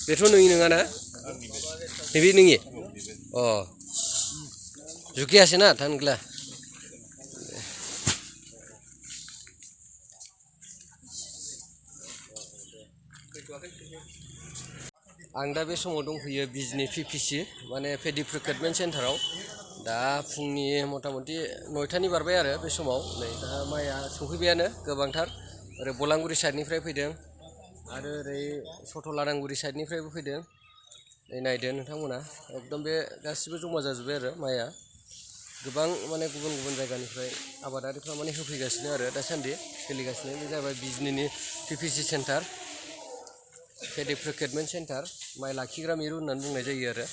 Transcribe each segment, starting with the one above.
बेथ' नोंनि नङा ना नैबे नोंनि अ जुखियासै ना थानग्ला आं दा बे समाव दंफैयो बिजनि PPC माने पेडि प्रक्रिटमेन्ट सेन्टाराव दा फुंनि मथा मथि 9टानि बारबाय आरो बे समाव नै दा माइआ सफैबायानो गोबांथार ओरै बलांगुरि साइडनिफ्राय फैदों आरो ओरै सथलादांगुरि साइडनिफ्रायबो फैदों नै नायदो नोंथांमोना एकदम बे गासिबो जमा जाजोब्बाय आरो माइआ गोबां माने गुबुन गुबुन जायगानिफ्राय आबादारिफ्रा माने होफैगासिनो आरो दासान्दि सोलिगासिनो बे जाबाय बिजनिनि PPC सेन्टार पेडि प्रक्रिटमेन्ट सेन्टार माइ लाखिग्रा मिरु होननानै बुंनाय जायो आरो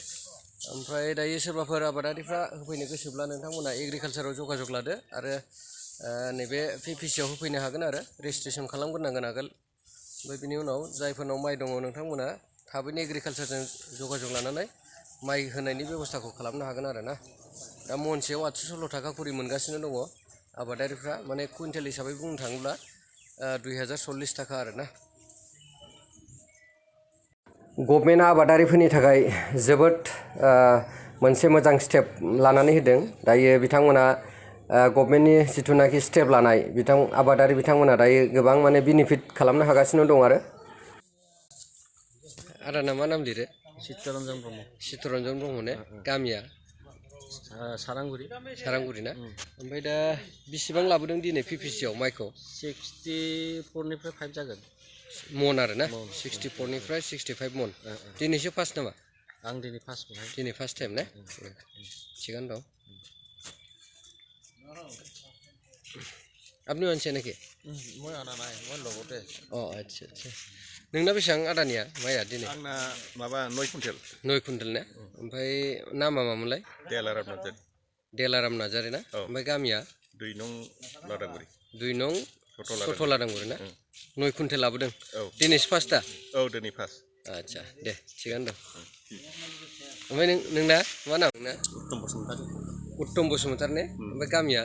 ओमफ्राय दायो सोरबाफोर आबादारिफ्रा होफैनो गोसोब्ला नोंथांमोना एग्रिकालसाराव जगाजग लादो आरो नैबे PPCआव होफैनो हागोन आरो रेजिस्ट्रेसन खालामग्रोनांगोन आगोल ओमफ्राय बिनि उनाव जायफोरनाव माइ दङ नोंथांमोना थाबैनो एग्रिकालसारजों जगाजग लानानै माइ होनायनि बेबस्थाखौ खालामनो हागोन आरो ना दा महनसेयाव 816 थाखा खरि मोनगासिनो दङ आबादारिफ्रा माने कुइन्टेल हिसाबै बुंनो थाङोब्ला 2040 थाखा आरो ना गभर्नमेन्टआ आबादारिफोरनि थाखाय जोबोद मोनसे मोजां स्टेप लानानै होदों दायो बिथांमोना गभर्नमेन्टनि जिथुनाखि स्टेप लानाय आबादारि बिथांमोना दायो गोबां माने बेनिफिट खालामनो हागासिनो दं आरो आदाना मा नाम लिरो चित्तरन्जन ब्रह्म ने गामिया सारांगुरि ना ओमफ्राय दा बेसेबां लाबोदों दिनै PPCआव माइखौ 64निफ्राय 5 जागोन मन आरो ना 64निफ्राय 65 मन दिनैसो फार्स्ट नामा आं दिनै फार्स्ट दिनै फार्स्ट टाइम ना थिगानो दं আপনি মানছে নাকি মই আনা নাই মই লগতে অ আচ্ছা আচ্ছা नोंना बेसेबां आदानिया माइया दिनै आंना माबा 9 कुइन्टेल 9 कुइन्टेल ना ओमफ्राय नामा मामोनलाय देलाराम नार्जारी ना ओमफ्राय गामिया 2 नं लादांगुरि 2 नं सथलादांगुरि ना 9 कुइन्टेल लाबोदों दिनैसो फार्स्ट दा औ दिनै फार्स्ट आच्छा दे थिगानो दं ओमफ्राय नोंना मा नाम नोंना उत्तम बसुमतारी ने ओमफ्राय गामिया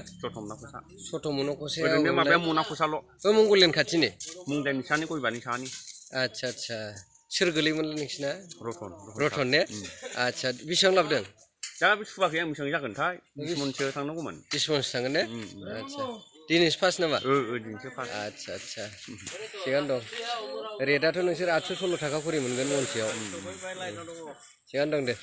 सथमन'ख'से ओरैनो माबाया मनाख'साल' मंगलियान खाथिनि मुंदानि सानि गयबानि सानि आच्छा आच्छा सोर गोलैयोमोनलाय नोंसिना रतन ने आच्छा बेसेबां लाबोदों दा बे सुवाखै आं बेसेबां जागोनथाय 20 मनसो थांनांगौमोन 20 मनसो थांगोन ने आच्छा दिनैसो फार्स्ट नामा दिनैसो फार्स्ट आच्छा आच्छा थिगानो दं रेटआथ' नोंसोर 816 थाखा खरि मोनगोन मनसेयाव थिगानो दं दे